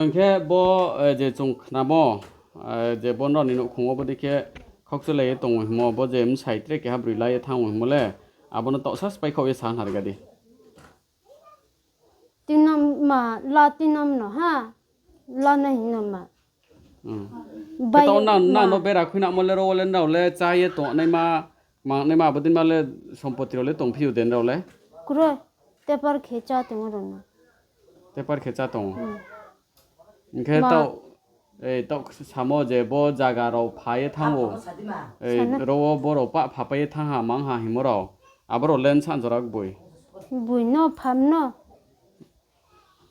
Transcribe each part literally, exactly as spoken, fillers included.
Hwnkhe bo, eh, je chwng khnamo, eh, je bo norokni nukhungo bo dikhe khokchelaiwi tongo himo, bo je mwsai tre keha bwrwi laiwi thango himo le, abono toksa swpai khok ye sa narwkha di. Tinam ma, la tinam no ha, la na hino ma. Hmm. Bai Khe to nang, ma. Nang no bera khuina mo le ro le nrao le cha ye tongnai ma, ma nai ma abodin ma le sompoti ro le tong phiu den rao le. Kuro, tepar khe cha tongo rwno. Tepar khe cha tongo. Hmm. Hwnkhe Ma. Tau, ei, tau samo je bo jaga rok phaye thango. Ei, Sana. Rogo borok pa phapaye thangha mangha himo rok. Aborok len sanjora bui. Bui no pham no.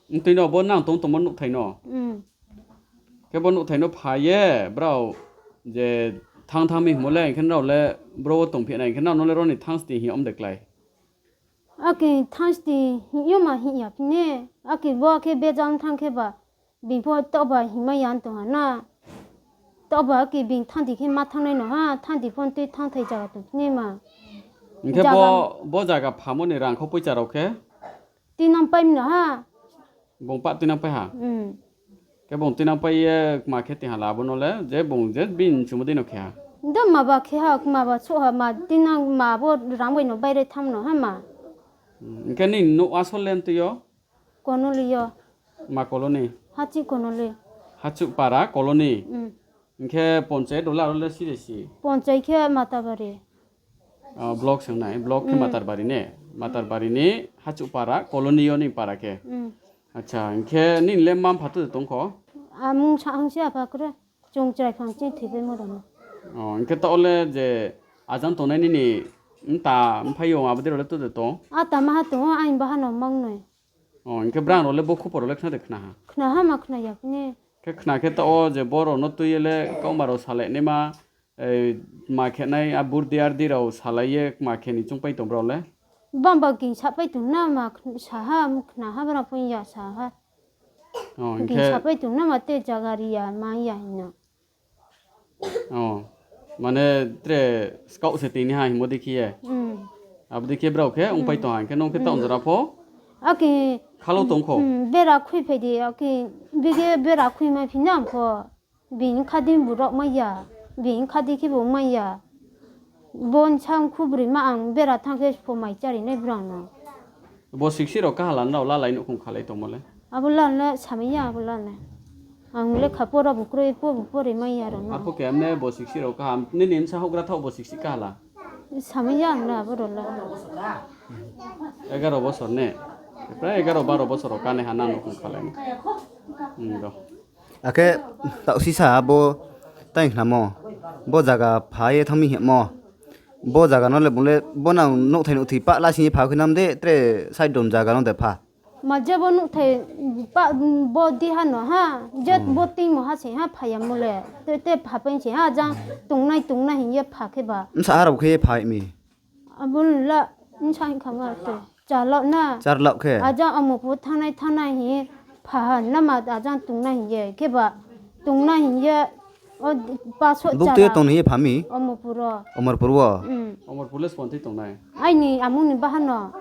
Ntwi no bo nang tong tongmo nukthaino. Mm. Khe bo nukthaino phaye brao je thang thang mi himo le hwnkhe nrao le bro tong phina hwnkhe nrao no le roni thangs di hi om de klai. Aki thansti hiyo ma hiya pine. Aki bo ke bejang thang ke ba. Bing pho to ba hima yan to ha na. To ba ki bing thandi ke ma thangnai no ha. Thandi phon twi thang thai jaga to pine ma. Hwnkhe jaga bo, bo jaga phamoni rang kho poicha rok khe? Tinam paim no ha. Bung pa tinam pai ha? Hmm. Khe bung tinang pai ye kma khe twi hala abono le, je bung je bini chumui dino khe ha. Do ma ba khe ha, ma ba so ha, ma tinang ma bo rang bai no bai re tham no ha ma. Hmm, hwnkhe nini nuk asol le ntwi yo? Konoli yo. Ma koloni? Hachi konoli. Hachu para koloni? Hmm. Hwnkhe ponchayat rok le aro le sire si? Ponchayat khe Matabari. Ah, block swngnai, block khe Hmm. Matarbari ne? Matarbari ni Hachupara, colony yo ni para khe. Hmm. Acha, hwnkhe nini le mma mpha to tongkho? Amung sa hangse apa kre, chung chwrai phang chi thwibai mo rwno. Oh, hwnkhe to ole je ajang tongnai nini mta mphaiyong abodi rok le to de tong? A tama ha tongo, aini baha no mang noi. Oh, hwnkhe brang rok le bo khupor rok le khna de khna ha? Khna ha ma khna ya phine. Khe khna khe to o je borok no twi le kauma rok salai naima, ei, ma khenai a burdi ardi rok salai ye ma kheni chwng pai tong bro le? Bamba ging sapai tong na ma khn-, saha, khna ha bra pun ya saha. Oh, ging hwnkhe sapai tong na ma te jaga ri ya ma ya hino. Oh, mane tre skau se tini ha himo dikhi ye. Hmm. Abo dikhi brao khe ong pai Hmm. tong ha, hwnkhe nong khe Hmm. taun jora pho Aki khalo tong kho. Hmm, bera khui phai di, aki bige bera khui ma phi na ang pho. Bini khadi borok maya, bini khadi khe bo maya. Bon sang khubri ma ang bera thang khe pho mai chari nai brang no. Bo siksi rok kaha lan rao lalai nukhung khalai tongmo le. Abo lan le samaya abo lan le. Ang le kha pora bo kroi po bo pori maya rang no. Apo ke amne bo siksi rok kaham nini msa hogra thok bo siksi kahala. Samaya ang le abo rok le. Egaro bosor ne? Prai egaro baro bosor rok kane ha nang nukhung khalai. Hmm, do. Akhe tausisa abo tai khnamo, bo jaga phaye thangmi hemo, bo jaga no le bole bo nang nukthai nukthi pa lasing pha khinam de tre side dom jaga no de pha. Ma jebo nukthai pa bo di hano ha, jet Hmm. bo timo ha se ha phaya mole, te, te pha pen se ha jang tungnai tungna hinye pha khe ba. Msa harap khe pha mi. Abun la, nsa hing kha ma te. Chalok na. Charlok khe. Ajang omo pu thanai thanai hi phahan nama ajang tungna hinye. Khe ba tungna hinye o paso Buk chara. Twi tong ni phami. Omo puro. Omorpur wo. Mm. Omorpur le sponti tongnai. Aini amung ni bahano.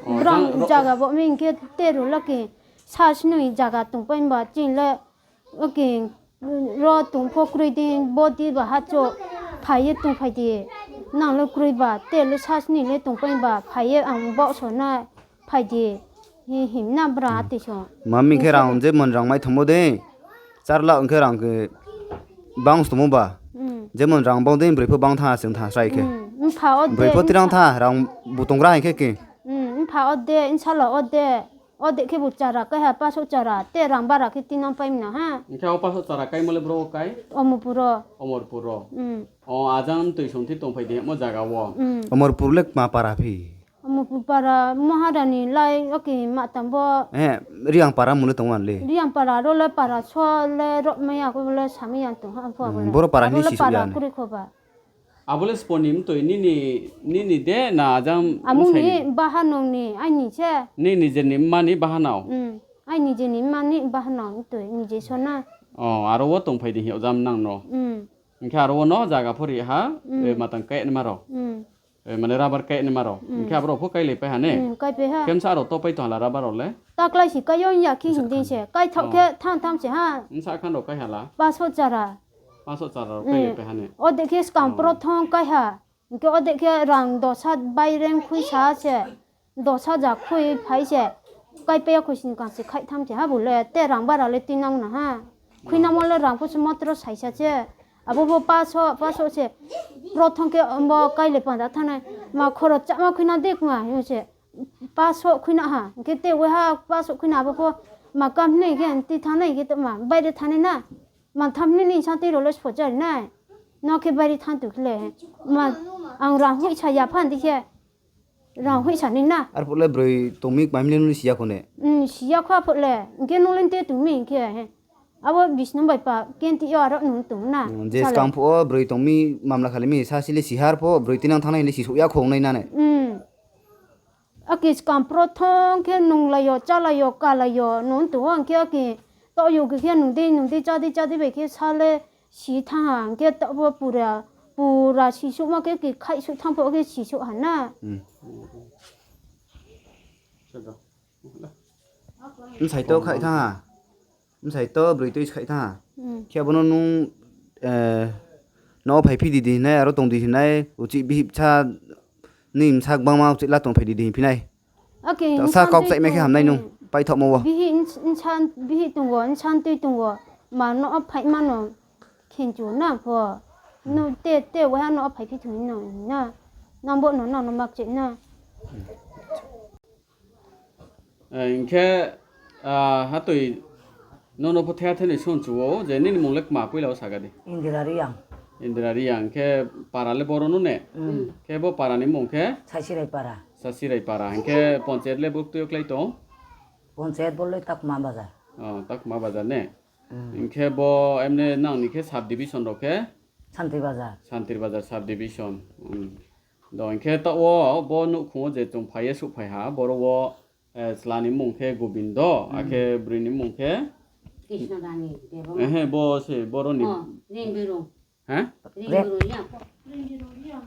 Oh, Brang jang ro- jaga bo ming khe teru laki sa sinui jaga tungpai ba chin le. Oke, ro tong pho kwrwi di, bo di ba hacho phaiye tong phai di. Nang le kwrwi ba, te le sasni le tong pai ba, phaiye ang bo so na phai di. Hi him na bra Hmm. ati so. Mami khe Nokha rang je mon rang mai thangbo de. Char lakh hwnkhe rang khe bang se tongmo ba. Hmm. Je mon rang bang de, brwi pho bang tha, chwng tha srai khe. Hmm. Mpha o de, Brwi pho tirang mpha- tha, rang butong gra hai khe khe. Hmm. Mpha o de, nsala o de. O de khe bo chara kai ha, paso chara, te rang bara khe tinang pai mano ha. Hwnkhe o paso chara kai mole bro kai? Omorpuro. Omorpuro. Mm. O ajang twi song thi tong phai di mo jaga o. Mm. Omorpur le ma para phi? Omorpur para Maharani lai, oke, ma tambo. Eh, Riang para mole tong le. Riang para ro le para so le ro maya ko le sami yang tong ha, po Mm, bole. Boro para Aro ni le si para ya ne. Kuri kho ba. Abole sponi mtoi nini, nini de na ajang Amungni msaini? Bahanongni, aini se. Ni nijeni mmani bahanao? Mm, ai nijeni mmani bahanao mtoi, nije sona. Oh, aro o tong phai di hiyo jam nang no. Mm. Hwnkhe aro o no jaga phori ha, Mm. eh, matang kai nima rok. Mm. Eh, mane rubber kai ni maro. Hmm. Hingke aborok pho kai le pai ha ne? Hmm, kai pai ha. Kemsa aro to pai to hala rubber rok le? Ta klai si kai yon ya ki Msa hing din khan. Se. Kai thok Oh. Khe tham tham se ha. Msa khan rok kai hala? Paso chara. Paso chara rok kai le Hmm. Pai ha ne? O dekhe skam Oh. Prothom kai ha. Hingke o dekhe rang dosa bai reng khui sa se. Dosa ja khui phai se. Kai pe khui sin kan se khai tham se ha bole. Te rang bara le tinang na ha. Khui na mo le rang pho se matro saisa se. Abo bo paso, paso se. Prothom khe ombo kai le panda thanai. Ma khoro chama khui na dek ma yo se. Paso khui na ha. Hingke te we ha paso khui na abo pho ma kam nei khe ti thanai khe to ma. Bai de thanai na. Ma tham ni ni sa ti ro le spo chari nai. No khe bai de than tu khle. Ma ang rang hui sa ya phan di khe. Rang hui sani na. Ar pule broi tongmi kmamli nuni siya khone. Hmm, siya kho pule. Hingke nulin te tongmi hingke he. Abo bisnung bai pa kenti yo aro nung tong na. Hmm, je Sale. Skang pho broi tongmi mamla khali mi sa sile sihar pho broi tinang thangnai hili sisuk ya khong nai nane. Hmm. Aki skang prothom khe nung layo, cha layo, ka layo, nung tong hingke aki to yo khe nung di, nung di, cha di, cha di bai khe sale. Si thang ha, hingke tabo pura, pura sisuk ma khe ki khai suk thang pho khe sisuk ha na. Hmm. Msai to khai thang ha. Msai to broi twi khai thang ha. Hmm. Khe bono nung, eh, no phai phi di di hinai, aro tong di hinai, uchi bihip cha ni msak bangma uchi la tong phai di di hinphinai. Okay, ta sa insan kok twi chai me khe tung-, hamnai nung, hmm. Paithokma wo. Bihi ins-, insan, bihi tongo, insan twi tongo. Ma no phai mano khenchu na pho. No te, te wa no phai phi thung no na. Nang bo no, no, no mak che na. Eh, hingkhe, ah, hatwi Nono pho thaya thani son chuo je nini mung le kma puila o saga di. Indira Riyang. Indira Riyang khe para le boro no ne? Hmm. Khe bo para ni mung khe? Sasirai para. Sasirai para. Hingkhe ponchayat le buk tuyo klai tong? Ponchayat bo le Takma bazar. Oh, Takma bazar ne? Hmm. Hingkhe bo emne nang ni khe sub division rok khe? Santir bazar. Santir bazar sub division. Hmm. Do hingkhe ta o bo nukhung o je chung phai ye suh phai ha boro o Eh, chwla ni mung khe Gobindo, hmm, akhe bwrwi ni mung khe? Krishna Rani Debbarma. Ehe, bo se, boroni. Oh, Rembirung. He? Rembirung ya.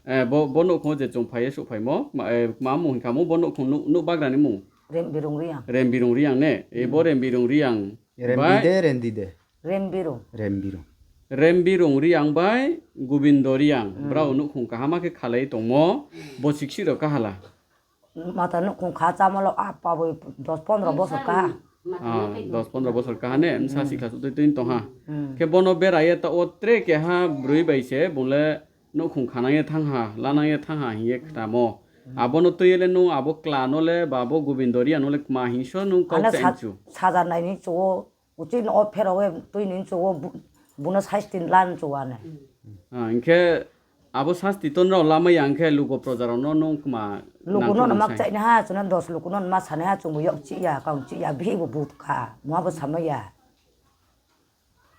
Eh, bo, bo nukhung je chung phai ye suh phaimo, ma, eh, ma mung hinkha mo, bo nukhung nuk, nuk bagra ni mung? Rembirung Riyang. Rembirung Riyang ne? Eh, bo hmm, Rembirung Riyang. Rembi bai de, rendi de. Rembirung. Rembirung. Rembirung Riyang bai Gobindo Riyang. Hmm. Brao nukhung kahama khe khalai tongmo, bo siksik rok kahala. Mata nukhung kha chamalo apa bo dos pondro bosor kaha. Ah, dos pondro bosor kaha ne, msa hmm, sikla sotwi twi tongha. Hmm. Khe bono beraye ta o tre keha bwrwi bai se, bole nukhung khanang ye thangha, lanang ye thangha hiye khnamo. Hmm. Abono twi le nung abo kla no le ba bo Gobindo Riyang no le kma hinso nung kok ano sa-, chaimchu. Saja naini chuo. Uchui no o phero we twi ni chuo bu-, buno sasti lan chuo ane. Ah, hingkhe abo sasti ton rok lamai ya hingkhe lugo proja rok no nung kma luku no nangkukmung mak sai. Chai na ha, chuna dos luku no ma sanai ha, chumui yok chi ya, kaung chi ya, bihi bo but kha, muha bo samai ya.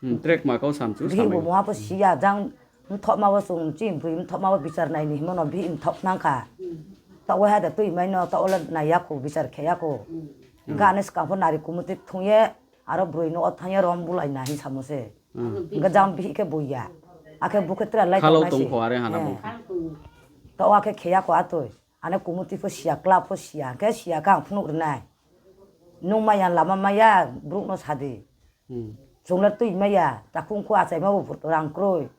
Hmm, trek ma kau samchu bihi bo samai. Muha bo si ya, jang mthok ma bo chung chi, bui mthok ma bo bichar nai ni himo no bihi mthok nang kha. Ta o ha da twi mai no, ta o le nai ya ko, bichar khe ya ko. Hmm. Ga ne skang pho nari kumuti thung ye, Aro bwrwi no o thangya rom bulai na hin samo se. Hmm. Hingke jang bihih khe buiya. Akhe bukhe tra lai khalo tongnai tong se. Kho are hana eh, bo. To akhe kheya kho atoi. Ane kumuti pho siya, kla pho siya. Hingke siya khe ang phunuk rwnai. Nung maya lama maya, bruk no sadi. Hmm. Chwng le twi maya, takhung kho achai ma bo rang kroi.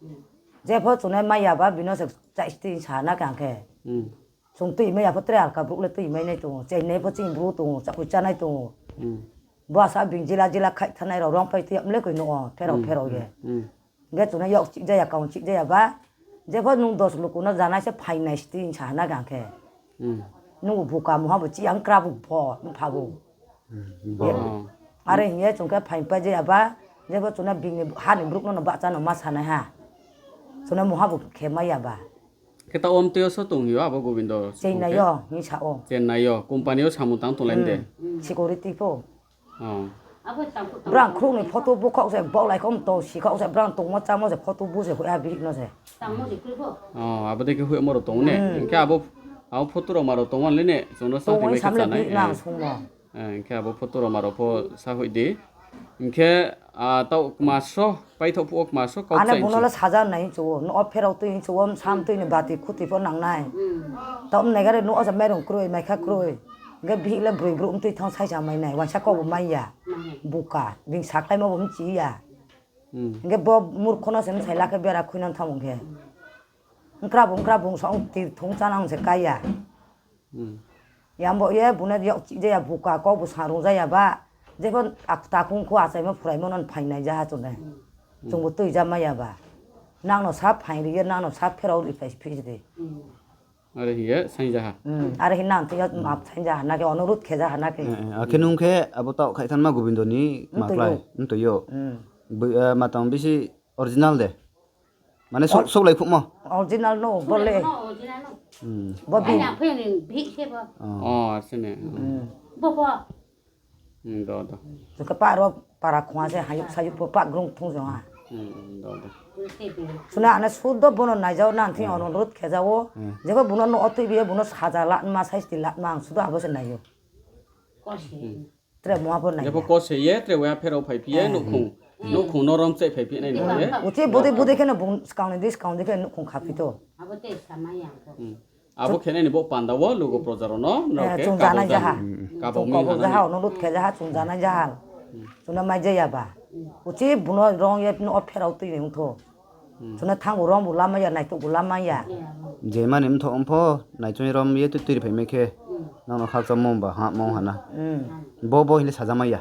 Jepho chwng nai maya ba bino se chaisti sana khe ang khe. Hmm. Chwng twi maya pho tre alka bruk le twi mai nai tongo, chai nai pho chini bru tongo, chakui chanai tongo. Hmm. Bo asa bing jila jila khai thanai rok rong pai twi mle koi no, pherok hmm, pherok ye. Hmm, hmm. Ge chwng yok chik jaya, kaung chik jaya ba, jepho nung dos luku no janai se phai nai sti sa na gang khe. Hmm. Nung bu kamu ha bo chi ang kra bu pho, pha bu. Hmm, bo. Ye. Oh. Are hiye chwng khe phai pa jaya ba, jepho chwng na bini ha ni bruk no no bahcha no ma sanai ha. Chwng na muha bo khe maya ba. Khe ta om twi o so tong yo abo Gobindo? Chennai o, hini sa o. Chennai o, company o samung tang tong lai de. Hmm. Security pho. Oh. Brang khuluk ni photo bukhok se, bok lai khom to sikhok se, brang tongmo chamo se, photo bu se, hoya bihik no se. Oh, abo de khe hoya moro tong ne. Hmm. Hingke abo, abo photo rok maro tong le ne, chwng no sa twi mai khe chanai. Tong samle bihik nang sungmo. Eh, hingke abo photo rok maro pho sa hoi di. Hingke Ah, tau kma so, paithok phuo kma so, kok Ane chai buno si. Le saja nai hinchuo, no o pherok twi hinchuo, sam twi ni bati khuti pho nang nai. Tau negare no o ja merung kroi, maikha kroi. Ge bihik le broi bru twi thang sai sa mai nai, waisa kok bo mai ya. Buka, bing sakai mo bo mchi ya. Hmm. Ge bo murkho no se msai lakhe bera khui nang thang khe. Ngkra bung, ngkra bung sa ong tir thung cha nang se kai ya. Hmm. Yambo ye bune yok chijaya buka kok bo sa rung jaya ba. Jebo ak takung kho achaima phuraima non phainai jaha chone. Hmm. Chungbo twi ja maya ba. Nangno sa phain riye, nangno sa pherok ri phai phai de. Hmm. Are hiye sain jaha. Hmm. Are hi nang twi map sain jaha nake onurut khe jaha nake. Eh, eh, akhe nung khe abo tau khai thanma Gobindo ni Ntwi maklai. Yo. Ntwi yo. Hmm. Bui, eh, matang bisi original de. Mane sok, Or- sok lai phukmo. Original no, bole. No, original no. Hmm. Bo bi. Ai, na phuyang ni bhi se bo. Oh. Oh, asine. Hmm. Bo bo. Hmm, do, do. Suka pa ro para khwa se hayuk sayuk po pa grung thung jong ha. Hmm, do, do. Suna ana sudo bono naijao nan thi Hmm. Onurut khejao. Hmm. Jebo bono no otwi biye bono saja la ma sai sti la ma ang sudo abo se naio. Kosi. Hmm. Tre muha pho nai. Jebo kos se ye, tre waya pherok phai phiye, Eh. Nukhung. Hmm. Nukhung norom chai phai phiye nai nukhung ye. Uchi budi budi kheno bung skang ni di skang di kheno nukhung kha phito. Abo te samaya ko. Hmm. Abo khenai ni bo panda wo lugo proja rok no, no Eh, ke chung janai kabo jaha. Jan-, kabo Chung mi kabo hanani. Jaha, onurut khe jaha, chung janai jaha. Hmm. Chuna mai jaya ba. Uchi buno rong ye no pherok twi ni ungtho. Hmm. Chuna thang bo rong bo lama ya, naitok bo lama ya. Je mani mtho ongpho, naichoi rom ye twi twi phai mai khe, Hmm. Nangno khakchangmo ba ha mo hana. Hmm. Bo bo hini sajama ya.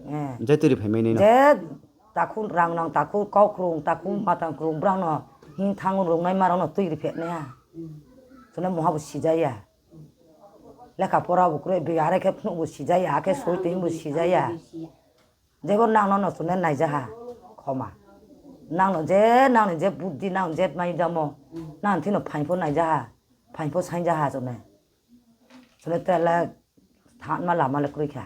Eh. Je twi phai mai nino. Je takhuk rang nang, takhuk kok krung, takhuk matang krung, brang no hin thang rung nai ma rok no twi phet ne ha. Hmm. Chuna muha bo sijaya. Lekha pora bo kroi, bi are khe phunuk bo sijaya, akhe soi twi bo sijaya. Jebo nangno no chwngno naijaha khoma. Nangno je, nangni je buddhi, nang je mai damo, nang thino phaingpho naijaha, phaingpho saingjaha chwngno. Chwngno tela thanma lama le kwrwi kha.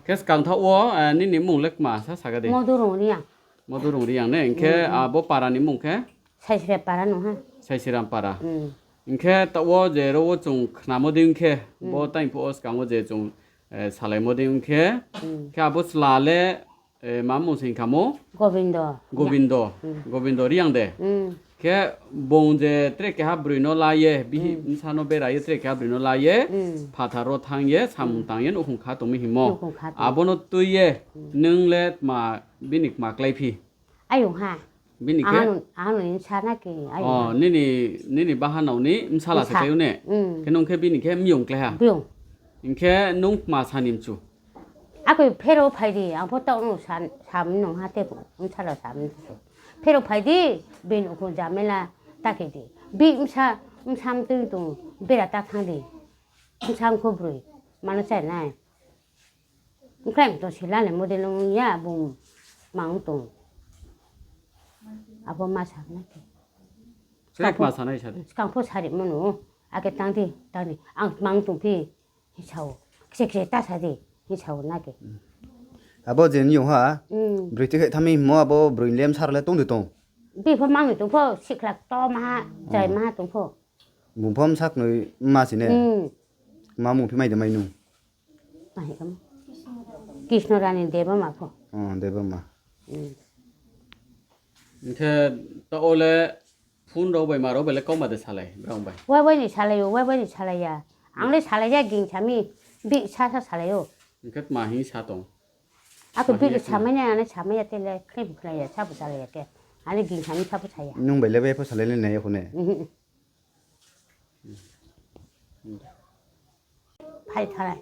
Khe swkang tha o, eh, nini mung le kma sa saga de? Modurung Riang. Modurung Riang ne, hwnkhe, hmm, hmm, abo para ni mung khe? Saisira para no ha. Saisiram para. Hmm. Hwnkhe ta o je ro o chwng khnamo de hwnkhe, hmm, bo tang pho o swkang o je chwng, eh, salaimo de hwnkhe, hmm, khe abo chwla le, eh, ma mung sing khamo? Gobindo. Gobindo. Hmm. Gobindo Riang de. Hmm. Khe bung je tre keha brwi no la ye, bihik, hmm, bwsa no bera ye tre keha brwi no la ye, hmm, phathar ro thang ye, samung, hmm, tang ye, nukhung kha tongmi himo. Nukhung kha tong. Abono twi ye, hmm, nwng le ma bini kma klai phi? Ayung ha. Bini khe? Ano, ano ni sa na ke, ayung. Oh, ha. Nini, nini bahanao ni msala se, msa, kayo ne? Mm. Khe nung khe bini khe miyung kle ha? Biyung. Hingkhe nung kma sani mchu? Ako phero phai di, ang pho tau no sa, sa mnung ha te, msala sa mnung. Phero phai di, bin ukhung jamela ta ke di. Bi msa, msa mtui tung, bera ta thang di. Msa mkhu brui, mano chai nai. Wngkha to sila le model wngya bung mang tong. Abo ma sa na ke. Swkang pho, ma sanai sa de. Swkang pho sari mano. Ake tang di, tang di. Ang mang tong phi, hi sao. Kise kise ta sa di, hi sao na ke. Abo je ni ha. Mm. Brui te khai thami mo abo brui lem sar le tong de tong. Bi pho mang tong pho, sikla to ma ha, jai, oh, ma ha tong pho. Bung pho msak noi ma sine. Mm. Ma mung phi mai de mai nung. Mahi kamo. Krishna Rani Debbarma pho. Oh, Debbarma. Hmm. Hingkhe ta o le phone rok bai ma rok bai le kok ma de salai, brang bai? Wai bai ni salai o, wai bai ni salai ya. Ang le salai ya ging sami, bi sa sa salai o. Hingkhe ma hing sa tong? Ako bi samai na, ane samai ya te le khlai bu khlai ya, sa bu salai ya ke. Ane ging sami sa bu saya. Nung bai le bai pho salai le nai ya khone. Mhm. Phai thalai.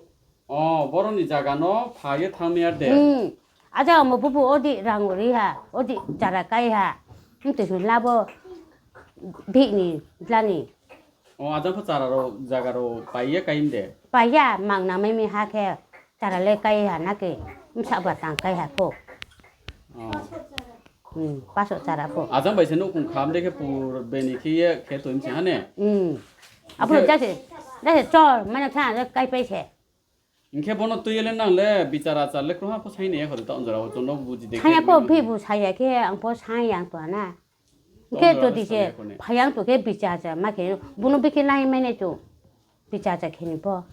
Oh, boroni jaga no phaiye thangmaya de. Hmm. Aja omo bubu odi rang uri ha, odi chara kai ha. Mtwi hwn labo bini blani. Oh, aja pho chara ro, jaga ro paiye kaim de. Paiya, mang namai mi ha khe. Chara le kai ha na ke, msa ba tang kai ha pho. Oh. Hmm, paso chara pho. Ajang bai se nukhung kham de khe pur beni khe ye khe toi mse hane. Hmm. Abo jase, jase chor, mane tha, kai pai se. Hingkhe bono twi le nang le bichar achar le kroha pho sai ne ya khode ta onjora o chono buji de. Saya khe pho mane. Phi bu saya khe ang pho sai yang to na. Hingkhe to jodi se phayang to khe bicha cha ma khe bono bikhe nai mane to bicha cha khe ni pho.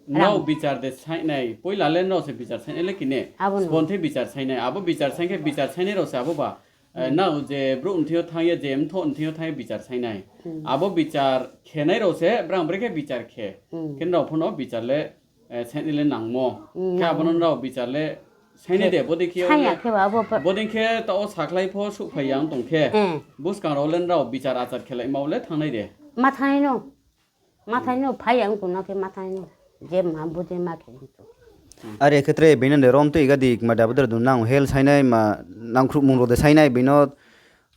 Nrao bichar de sainai, poila le nrao se bichar sainai le kine. Abo no. Sponte bichar sainai, abo bichar saingkhe bichar sainai rao se abo ba. Eh, nrao je brouh nthio thangya, je mthoh nthio thangya bichar sainai. Abo bichar khenai rao se, brang brekhe bichar khe. Khe nrao phano bichar le, eh, sainai le nangmo. Khe abono nrao bichar le sainai de, bodei khe saiya khe ba abo pa- bodei khe tao sakhlai pho suhphai yang tong khe. Buskang rao le nrao bichar achar khelai ma le thangnai de. Ma thangnai no. Mathai no phai ang tongna khe mathai no. Je ma budi ma khe ang tong. Are khetre bini de rom twi gadi ma da budi nang hel sainai ma nang khrupmung rok de sainai bino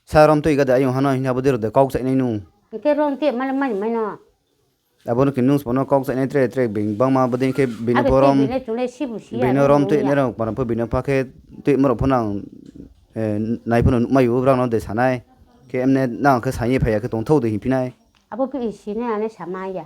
sa rom twi gadi ayung hano hinha budi rok de kok sainai nu. Hingke rom twi male mani mai no. Abo no khe nung sbono kok sainai tre tre bini bangma budi khe bini pho rom. Bini rom twi ne rok para pho bini pha khe twi mo rok pho nang, eh, nai pho no nukmai u brang no de sanai. Khe emne nang khe saini phai ya khe tong thok de hinphinai. Abo phi sini ane sama ya.